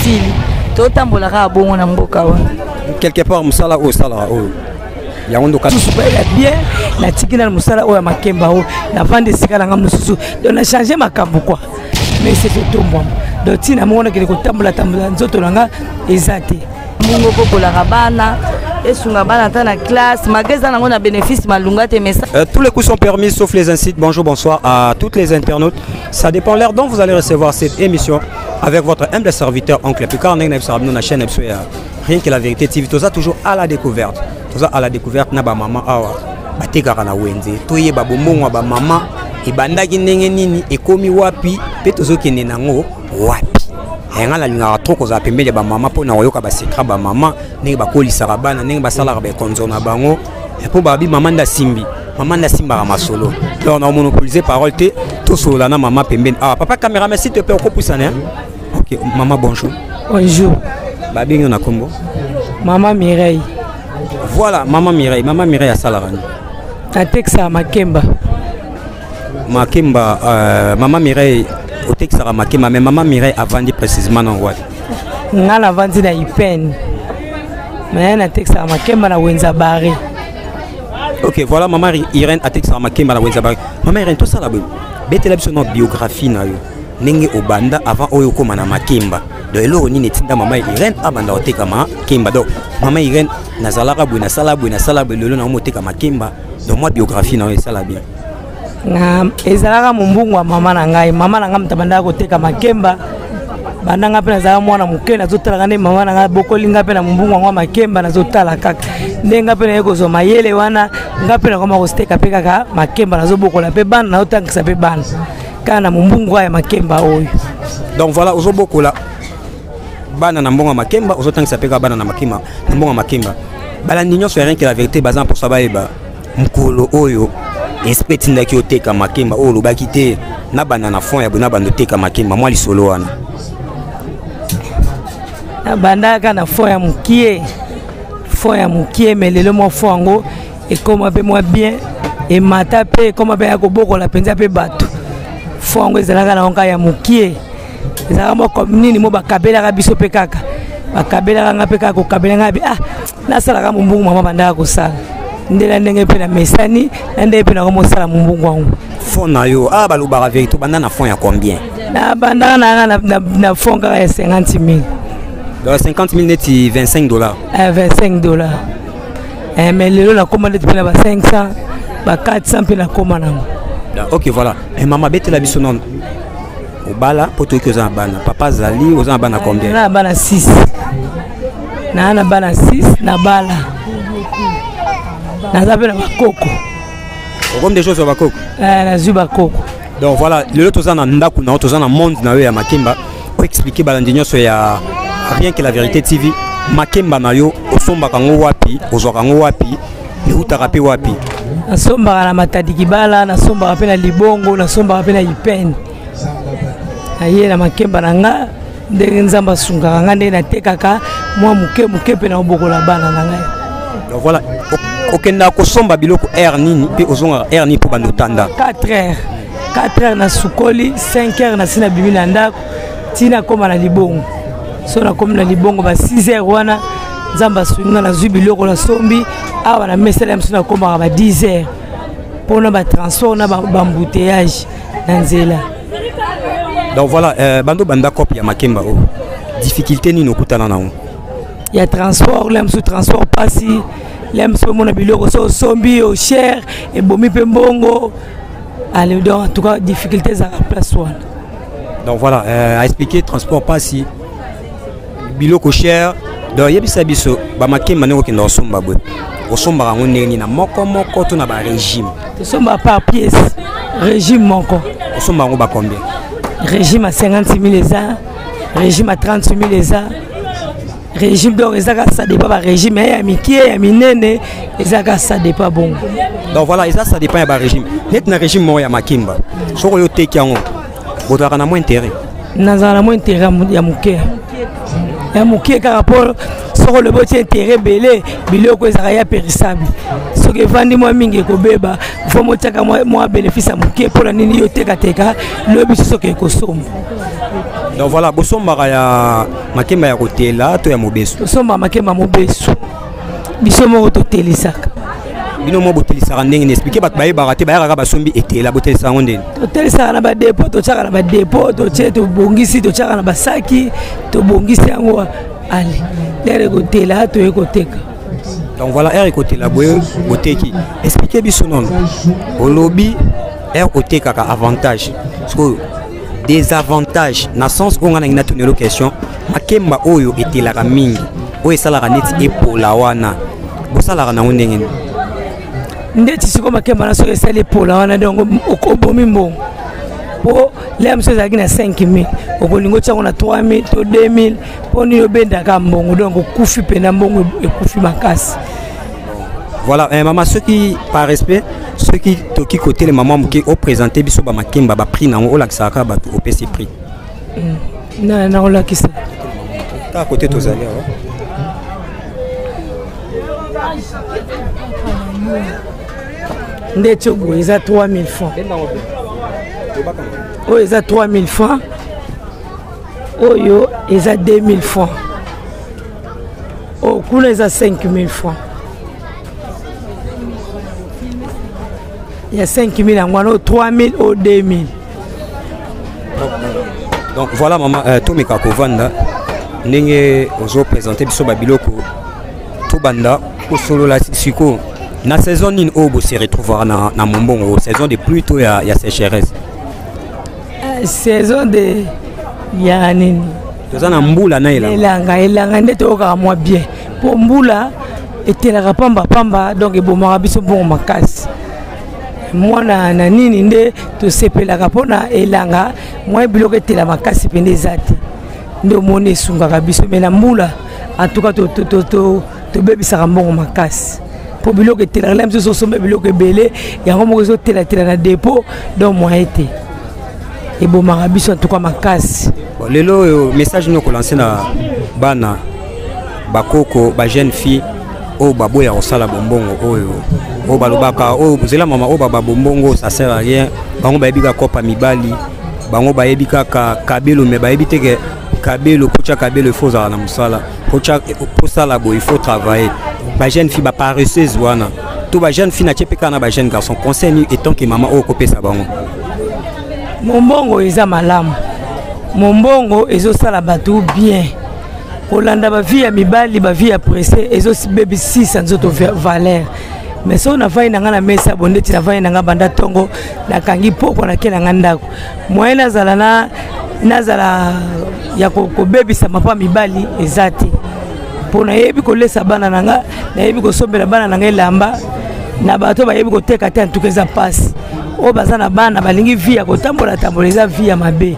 Esili, totambola kaka bongo na mboka wana. Quelque part mosala oyo osalaka oyo yango ndoka susu ya bien, natiki na mosala oyo ya makemba oyo, navandi esika na nga mosusu, donc na change makambo quoi, mais c'est totombwama. Donc ntina moko nakende kotambola tambola nzoto na nga eza te. Mbongo kokolaka bana, esunga bana ata na classe, malgré eza nango na bénéfice malunga te, mais Tous les coups sont permis sauf les incites. Bonjour, bonsoir à toutes les internautes. Ça dépend l'heure dont vous allez recevoir cette émission avec votre humble serviteur Oncle Picard ndenge na biso na chaîne biso ya Rien que la vérité TV. Toza toujours à la découverte. Toza à la découverte na ba mama awa batekaka na wenze. Toyeba bombongo ya ba mama ebandaki ndenge nini, ekomi wapi mpe tozokende nango wapi. Nga nalingaka trop kozala pembeni ya bamama mpo na koyoka basecret bamama, ndenge bakolisaka bana, ndenge basalaka baekonzo na bango, mpo babi mama nde asimbi, mama nde asimbaka masolo. Donc na monopoliser parole te, tosolola na mama pembeni. Ah, papa caméraman, s'il te plaît, okopusana, hein? Ok, mama, bonjour. Bonjour. Babengi yo na kombo? Mama Mireille. Voilà, mama Mireille. Mama Mireille asalaka nini? Natekisaka makemba. Makemba. Mama Mireille otekisaka makemba, mais mama Mireille avandi précisément na wapi? Nga navandi na Ipene, mais natekisaka makemba na wenza bare. Ok, voilà, mama Irène atekisaka makemba na wenza bare. Mama Irène, tosala boye, betela biso na biographie na yo, ndenge obanda avant oyo okóma na makemba. Donc eloko nini etinda mama Irène abanda koteka makemba? Donc mama Irène, nazalaka boye, nasala boye, nasala boye, lelo nango moteka makemba. Donc mwa biographie na yo esala bien. Na ezalaka mombungu ya mama na ngai. Mama na ngai moto abandaka koteka makemba banda ngai mpe nazalaka mwana moke. Nazotalaka nde mama na ngai bokoli ngai mpe na mombungu yango ya makemba. Nazotala kaka nde ngai mpe naye kozwa mayele wana, ngai mpe nakoma koteka mpe kaka makemba, nazobokola mpe bana, nazotangisa mpe bana kaka na mombungu ya makemba oyo. Donc voilà, ozobokola bana na mbongo ya makemba, ozotangisa mpe kaka bana na makemba, na mbongo ya makemba. Balandi nyonso ya Rien que la vérité baza na mposa bayeba mokolo oyo esprit etindaki oteka makemba oyo, olobaki te nabanda na fond ya boye, nabanda oteka makemba. Mwa lisolo wana. Nabandaka na fond ya mokie, fond ya mokie, mais lelo mwa fond yango ekóma mpe mwa bien, emata mpe ekóma mpe ya kobokola mpenza mpe bato. Fond yango ezalaka nango kaka ya mokie, ezalaka mwa nini mo bakabelaka biso mpe kaka bakabelaka nga mpe kaka kokabela nga mpe, ah, nasalaka mombungu mama bandaka kosala nde na ndenge mpe na mesani na ndenge mpe nango mosala mombungu yango. Fond na yo, ah, balobaka vérité, obanda na fond ya combien? Nabandaka nanga na fond kaka ya 50 000. Donc 50 000 neti 25 $? 25 $, mais lelo nakóma neti mpe na ba 500, ba 400 mpe nakóma nango. Ok, voilà. Mais mama, betela biso nano, obala? Mpo toyoki oza na bana, papa azali, oza na bana combien? Na bana 6, naa na bana 6, na bala, naza mpe na bakoko. Okomi des choses ya bakoko? Nazwi bakoko. Donc voilà, lelo toza na ndako na yo, toza na monde na yo ya makemba. Oexpliquer balandi nyonso ya Rien que la vérité TV, makemba na yo osombaka yango wapi, ozwaka yango wapi, eutaka mpe wapi? Nasombaka na Matadi Kibala, nasombaka mpe na Libongo, nasombaka mpe na Ipene. Naye na makemba na nga ndenge Nzambe asungaka nga, ndenge natekaka mwa moke moke mpe na kobokola bana na ngai. Donc voilà, okendaka kosomba biloko heure nini mpe ozongaka heure nini mpo bando otanda? 4 heures, 4 heures nasukoli, 5 heures nasi nabimi na ndako ntina nakóma na Libongo. So nakomi na Libongo ba 6 heures wana, Nzambe asungi nga, nazwi biloko nasombi awa na mesala ya mosu, nakomaka ba 10 heures mpona batransport na baembouteillage na nzela. Donc voilà, bando banda cope ya makemba oyo, difficulté nini okutana nango? Ya transport, le mosusu transport mpasi, le mosusu omona biloko so osombi o cher, ebomi mpe mbongo. Allez, donc en tout cas difficulté ezalaka place wana. Donc voilà, à expliquer transport mpasi, biloko cher. Donc yebisa biso bamakemba ndenge okenda kosomba boye, osombaka yango ndenge nini? Na moko moko to na barégime? Tosomba par pièce, régime moko. Osomba yango bacombien? Régime ya 56 000 eza, régime ya 38 000 eza, régime donc eza kaka ça dépend barégime ya mikie, ya minene, eza kaka ça dépend bongo. Donc voilà, eza ça dépend ya barégime. Neti na régime moko ya makimba, soki oyo oteki yango, bozalaka na mwa intérêt? Nazala na mwa intérêt ya moke, ya moke kaka, mpo soki olobi otie intérêt ebele, biloko ezalaka ya périssable. Soki evandi mwa mingi, ekobeba. Fo motiaka mwa bénéfice ya moke. Mpona nini? Yo tekateka, lobi so soki ekosomba. Donc voilà, bosombaka ya makemba ya kotela to ya mobesu? Tosombaka makemba mobesu, biso moko totelisaka. Bino mo botelisaka ndenge nini? Explique bato bayebaka te, bayakaka basombi etela, botelisaka yango ndeni? Totelisaka na badépôt, totiaka na badépôt, totie, tobongisi, totiaka na basaki, tobongisi yango. Ale l'heure ekotela, toye koteka. Donc voilà, heure ekotela boye, boteki. Explique biso nono, olobi heure otekaka, avantage. Sikoyo désavantage, na sens oyo ngai nangi natunelo question: makemba oyo etelaka mingi, oyo esalaka neti epola wana, bosalaka nango ndenge nini? Ndeti sikoyo makemba na soki esali epola wana, donc obomi mbongo, mpo lea mosusu ezalaki na 5000, okolinga otiango na 3000 to 2000. Mpo nini? Obendaka mbongo, donc okufi mpena, mbongo ekufi makasi. Voilà, mama, soki par respect, soki toki kotelema mwa moke, oprésente biso bamakemba, baprix nango, olakisaka bato, opesi prix. Nakolakisa. Kaka kote tozali awa. Ndeti boye eza 3000 francs, oyo eza 3000 francs, oyo eza 2000 francs, oyo kuna eza 5000 francs. Ya 5000 yango wana, oyo 3000, oyo 2000. Donc voilà, mama, tomeka kovanda ndenge ozoprésente biso babiloko, tobanda kosolola. Sikoyo na saison nini oyo bose retrouvera na mombongo? Saison de pluie to ya sécheresse? Saison de ya nini? Toza na mbula na elanga. Elanga, elanga nde toyokaka mwa bien, mpo mbula etelaka pamba pamba, donc ebomaka biso mbongo makasi. Mwana na nini nde tosepelaka mpona elanga, mwa biloko etela makasi mpenza eza te, nde omoni esungaka biso. Mais na mbula, en tout cas tobebisaka mbongo makasi, mpo biloko etelaka na biso, osomba biloko ebele, yango moko ezotelatela na dépôt, donc moyen te, ebomaka biso en tout cas makasi. Bon, lelo oyo message nini okolancer na bana, bakoko, bajeune fille oyo baboya kosala bombongo, oyo balobaka oyo zela mama, oyo baba bombongo ça sert à rien, bango bayebi kaka kopa mibali, bango bayebi kaka kabelo, mais bayebi te ke kabelo, potya kabelo, il faut ozala na mosala, posala boye, il faut travailler? Bajeune fille baparesseuse wana to bajeune fille, natie mpe kaka na bajeune garçon, conseil nini etant que mama oyo okopesa bango? Mombongo eza malamu, mombongo ezosala bato bien. Kolanda bavie ya mibali, bavie ya presse, ezobebisisa nzoto valeur. Mais soki navandi na ngai na mesa bo, ndeti navandi na ngai banda ntongo, nakangi poko, nake na ngai ndako, moyen nazala na nazala ya kobebisa mapa mibali eza te, mpo nayebi kolesa bana na nga, nayebi kosombela bana na ngai elamba. Na bato bayebi koteka te, antuka eza mpasi. Oyo baza na bana balingi vie ya kotambola tambola, eza vie ya mabe.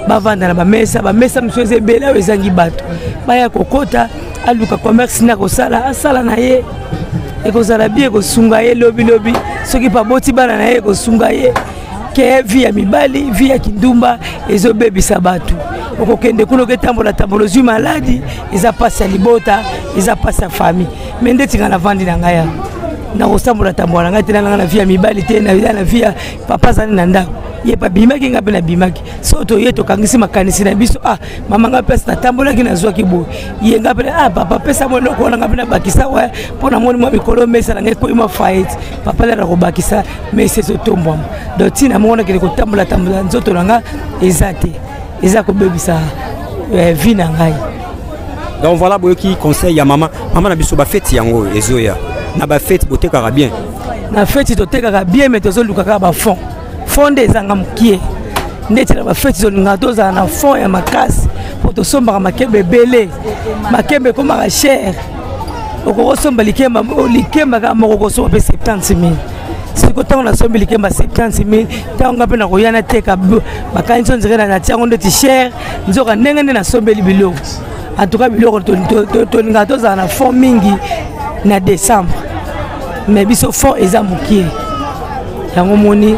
Bavanda na bamesa, bamesa mosusu eza ebele oyo ezangi bato baya kokota. Aluka commerce nde akosala, asala na ye, ekozala bien, ekosunga ye lobilobi. Soki mpe aboti bana na ye, ekosunga ye. Ke vie ya mibali, vie ya kindumba ezobebisa bato. Okokende kuna, oketambola tambola, ozwi maladi, eza mpasi ya libota, eza mpasi ya famille. Mais ndeti ngai navandi na ngai awa, nakosambola tambola na ngai te, nanga na vie ya mibali te, na vie ya papa azali na ndako, ye babimaki, ngai mpe nabimaki. So toye, tokangisi makanisi na biso: ah mama, ngai place natambolaki, nazwaki boye, ye ngai mpe, ah papa, pesa mwa eloko wana, ngai mpe nabakisa wa, mpo namoni mwa mikolo mesa na ngai ekoyi mwa faillite. Papa lera kobakisa mesa ezotombwama. Donc ntina moko nakende kotambola tambola nzoto na ngai eza te, eza kobebisa vie na ngai. Donc voilà, boyoki conseil ya mama, mama na biso. Bafeti yango ezoya, na bafeti botekaka bien? Na feti totekaka bien, mais tozoluka kaka bafond, fond nde ezanga mokie. Ndeti na bafeti tolingaka tozala na fond ya makasi. Mpo tosombaka makemba ebele, makemba ekomaka cher. Okokosomba likemba, likemba kaka moko okosomba mpe 70 000. Siko ntango nasombi likemba 70 000, ntango nga mpe nakoya nateka, bakanisi on dirait natia yango ndeti cher, nzoka ndenge nde nasombeli biloko. En tout cas biloko tolingaka tozala na fond mingi na décembre, mais biso fond eza mokie, yango moni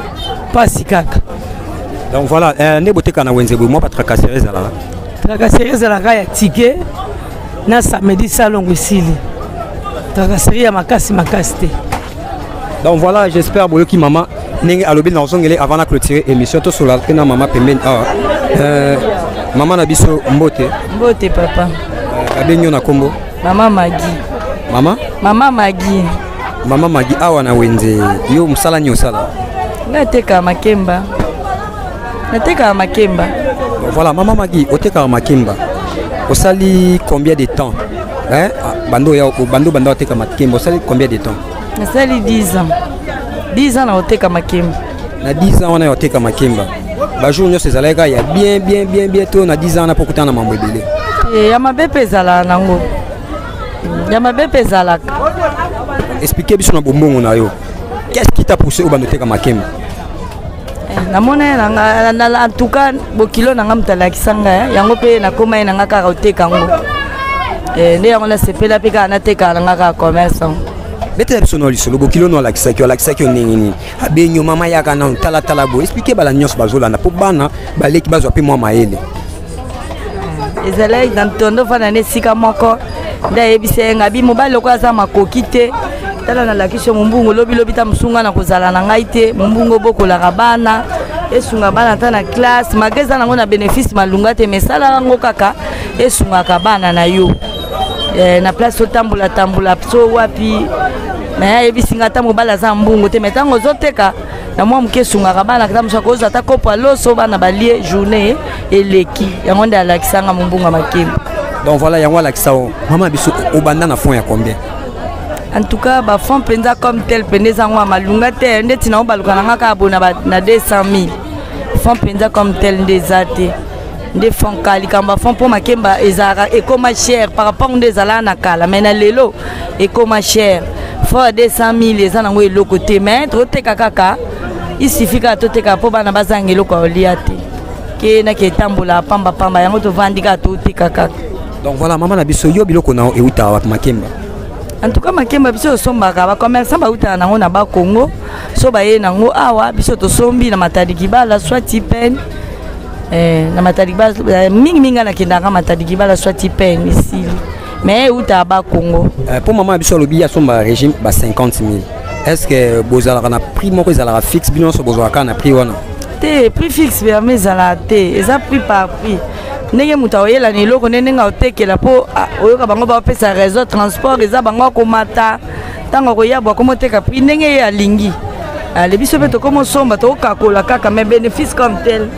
mpasi kaka. Donc voilà, nde boteka na wenze boye, mwa batracasserie ezalaka? Tracasserie ezalaka ya ticket na samedi, salongo esili, tracasserie ya makasi makasi te. Donc voilà, j'espère boyoki mama ndenge alobi. Nazongele avant na clôturer émission, tosola mpe na mama pembeni awa. Mama na biso, mbote. Mbote papa. Babengi yo na nkombo? Mama Magi. Mama? Mama Magi. Mama Magi, awa na wenze yo mosala nini osala? Natekaka makemba, natekaka makemba. Voilà, mama Magi, otekaka makemba, osali combien de temps, hein? Bando ya bando bando oteka makemba, osali combien de temps? Nasali 10 ans, 10 ans na oteka makemba. Na 10 ans wana ya oteka makemba, bajour nyonso ezalaki kaka ya bien bien bien bien to na 10 ans wana mpo kutana na mambo ebele? Ya mabe mpe ezalaka nango, ya mabe mpe ezalaka. Explique biso na bombongo na yo, qu'est-ce qui t'a poussé obanda oteka makemba? Namona ye nanga, en tout cas bokilo na nga moto alakisa ngai yango, mpe nakóma ye na nga kaka oteka yango, nde yango nasepela mpe kaka natekaka na nga kaka commerce yango. Betela biso na lisolo, bokilo no alakisaki yo, alakisaki yo ndenge nini? Abengi yo, mama yaka nano, talatala boye, explique bala nyonso bazolanda mpo bana baleki bazwa mpe mwa mayele. Ezalaki na ntondo, fanda na esika moko, nde ayebisa ye ngabi mobali lokola aza makoki te, tala nalakisi yo mombungu, lobilobi ta mosunga na kozala na ngai te, mombungu obokolaka bana, esunga bana ata na classe, malgré eza nango na bénéfice malunga te, mais esalaka yango kaka, esungaka bana na yo na place otambola tambola so wapi. Me ayebisi nga ata mobali aza mbungu te, mais ntango ozoteka na mwa moke, esungaka bana, ata mosu akozwa ata kopo ya loso, bana balie, journée eleki. Yango nde alakisanga mombungu ya makemba. Donc voilà, yango alakisa yo. Mama biso, obanda na fond ya combien? En tout cas bafond mpenza comme tel mpenza ezango ya malunga te, ndeti nango baluka na nga kaka boye na 200 000. Fond mpenza comme tel nde eza te, nde fond ka likambo ya fond, mpo makemba ezalaka ekoma cher par rapport nde ezalaka na kala, mais na lelo ekoma cher. Fond ya 200 000 eza nango eloko te, mais toteka kaka, il suffit kaka toteka mpo bana bazanga eloko ya kolia te, ke nake etambola pambapamba, yango tovandi kaka toteka kaka. Donc voilà, mama na biso, yo biloko na yo eutaka wapi, makemba? En tout cas makemba biso tosombaka, bacommerçant bautaka nango na Bakongo, so baye nango awa, biso tosombi na Matadi Kibala soit Ipene, na Matadi Kibala mingimingi. Nga nakendaka Matadi Kibala soit Ipene, esili, mais eutaka Bakongo. Mpo mama na biso alobi asombaka régime ba 50 000, est ce que bozalaka na prix moko ezalaka fixe, bino nyonso bozwaka kaka na prix wana? Te, prix fixe vraiment ezalaka te, eza prix par prix, ndenge moto akoyela na eloko nde ndenge akotekela, mpo oyoka bango baopesa réseau transport eza bango akomata, ntango akoya bo akomoteka prix ndenge ye alingi. Ale biso mpe tokomosomba, tokokakola kaka, mais bénéfice comme tel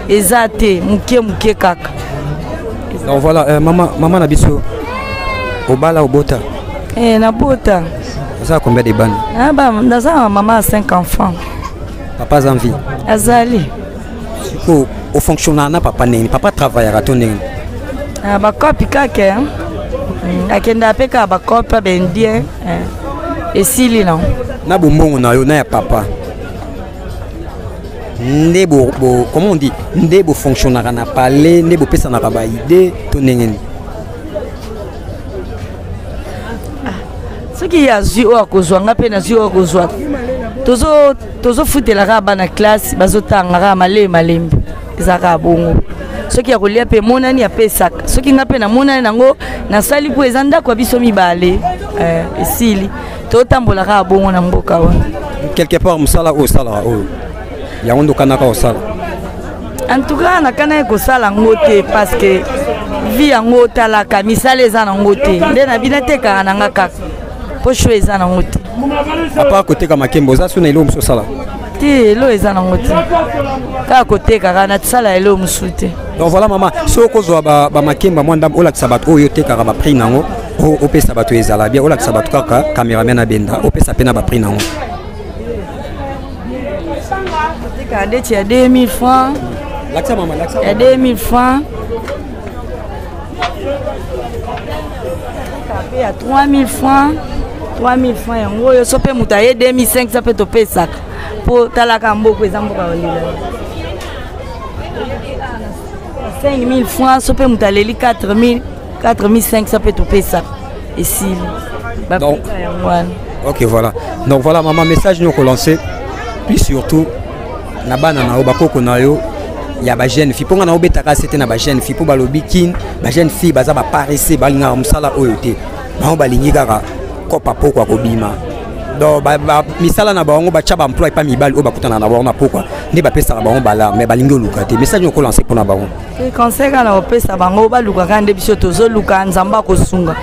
eza te, moke moke kaka. Donc voilà, mama, mama na biso, obala, obota? Nabota. Oza combien de bana? Naza mama ya 5 enfants. Papa aza en vie? Azali. Sikoyo ofonctionnaka na papa ndenge? Papa travaillaka to ndenge? Bakopi kaka, akendaka mpe kaka bakope baindien, esili na. Na bombongo na yo na ya papa nde bo, bo, comment on dit, nde bofonctionnaka na palais, nde bopesanaka baidée to ndenge nini? Soki ye azwi oyo akozwa, nga mpe nazwi oyo akozwa, tozofutela kaka bana classe, bazotanga kaka malembe malembe, eza kaka bongo. Soki ya kolia mpe emonani, apesaka, soki nga mpe namonani nango, nasali mpo eza ndako ya biso mibale, esili, totambola kaka bongo na mboka wana. Quelque part mosala oyo osalaka oyo, yango nde okanaka osala? En tout cas nakanaki kosala yango te, parce que vie yango otalaka misala eza nango te, nde na bino atekaka na nga kaka mpo sho eza nango te. À part koteka makemba, oza so na eloko mosusu osala? Te, elo eza nango te, kaka koteka kaka, natisala elo mosusu te. Donc voilà, mama, soki okozwa bamakemba mwa ndambo, olakisa bato oyo otekaka, baprix nango, opesa bato, ezala bien, olakisa bato kaka, cameraman abenda, opesa mpe na baprix nango. Otekaka ndeti ya 2000 francs. Lakisa mama, lakisa. Ya 2000 francs. Mpe ya 3000 francs, 3000 francs yango oyo. So mpe moto aye 2500 mpe topesaka, mpo talaka mboka eza mboka kolela. 5000 francs, so mpe moto aleli 4000, 4500 mpe topesaka, esili. Bapesa yango wana. Ok, voilà. Donc voilà, maman, message nous relancer puis surtout na bana na yo, bakoko na yo ya bajeune fille, mpo nga na obetaka sete na bajeune fille, mpo balobi kine bajeune fille baza baparese, balingaka mosala oyo te. Bango balingi kaka kopa pokwa kobima. Donc misala na bango batya baemploi epa mibali oyo bakutana na bango na pokwa, nde bapesaka bango bala, mais balingi oluka te. Message okolance mpona bango? Conseil kaka na kopesa bango, balukaka nde biso tozoluka. Nzambe akosunga,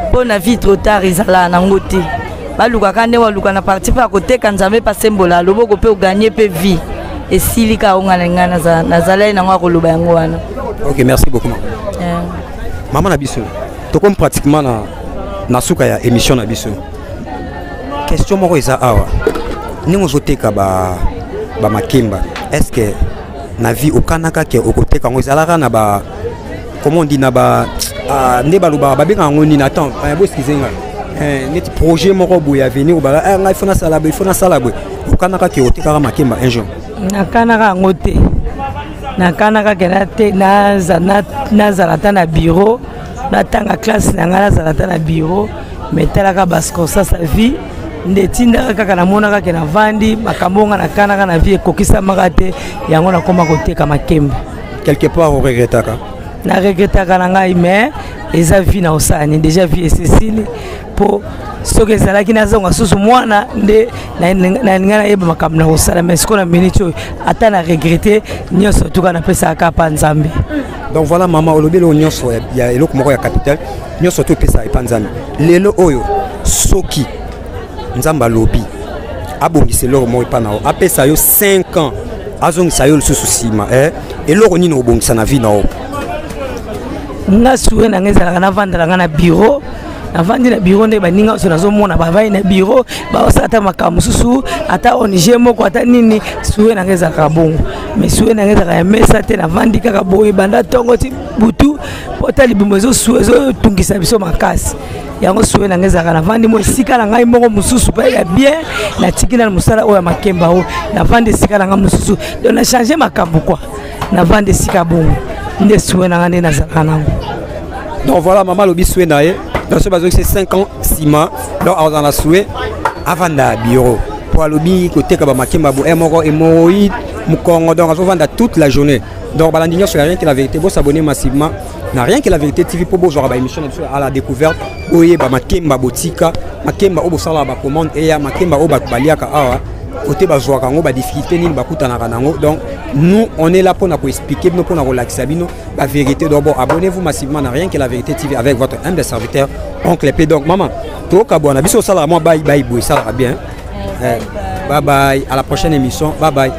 mpo na vie trop tard ezalaka nango te. Balukaka nde baluka na parti mpe akoteka. Nzambe mpe asembola loboko mpe oganye mpe vie esili kaka. Onga na ngai nazalaki nango akoloba yango wana. Ok, merci beaucoup, mama. Mama na biso, tokomi pratiquement na suka ya émission na biso. Question moko eza awa: ndenge ozoteka bamakemba, ba est ce que na vie okanaka ke okoteka yango? Ezalaka na ba, comment on dit, na ba, ah, nde balobaka, babengaka yango nini? Attends, bo excuse nga, neti projet moko boye avenir, obala ngai faut nasala boye, faut nasala boye. Okanaka ke otekaka makemba un jour? Nakanaka yango te. Nakanaka ke te nazala ata na bureau, natanga classe na ngai, nazala ata na bureau. Mais talaka bacirconstance ya vie nde etindaka kaka namonaka ke navandi. Makambo nga nakanaka na vie ekokisamaka te, yango nakóma koteka makemba. Quelque part oregretaka? Naregretaka na ngai, mais eza vie na osala nini? Déjà vie esesili, mpo soki ezalaki nazonga susu mwana nde nalinga nayeba makambo na kosala. Mais sikoyo na minute oyo, ata na regrete nyonso, tuka napesaka kaka pa Nzambe. Donc voilà, mama, olobi eloko nyonso ya eloko moko ya capital nyonso to epesaka epa Nzambe. Lelo oyo, soki Nzambe alobi abongisa eloko moko epa na yo, apesa yo 5 ans, azongisa yo lisusu nsima, eloko nini obongisa na vie na yo? Nga souhait na ngai ezalaka navandela nga na bureau, navandi na bureau nde baninga nyonso nazomona bavandi na bureau, baosala ata makambo mosusu, ata ONG moko, ata nini. Souhait na ngai ezalaka bongo, mais souhait na ngai ezalaka ya mesa te, navandi kaka boye banda ntongo ti butu, po ata libumu ezotungisa biso makasi. Yango souhait na ngai ezalaka navandi mo esika na ngai moko mosusu mpe ya bien, natiki nanu mosala oyo ya makemba oyo, navandi esika na ngai mosusu. Donc na change makambo kua, navandi esika bongo, nde souhait na ngai nde nazalaka nango. Donc voilà, mama alobi souhait na ye, donc soki bazongisi 5 ans nsima, donc azala na souhait avanda ya bureau, po alobi koteka bamakemba bo moko hémorroïde, mokongo, donc azovanda toute la journée. Donc balandi nyonso ya Rien que la vérité, bosabonner massivement na Rien que la vérité TV, mpo bozwaka baémission na biso à la découverte, oyeba makemba botika, makemba oyo bosalaka bacommande, eya makemba oyo bato baliaka awa, kote bazwaka yango, badifficulté nini bakutanaka nango. Donc nous, on est là mpona koexpliquer bino, mpona kolakisa bino bavérité. Donc bon, abonnez-vous massivement na Rien que la vérité TV avec votre humble serviteur, Oncle P. Donc mama, tokabwana biso, osalaka mwa bye bye boye, esalaka bien. Bye bye, à la prochaine émission, bye bye.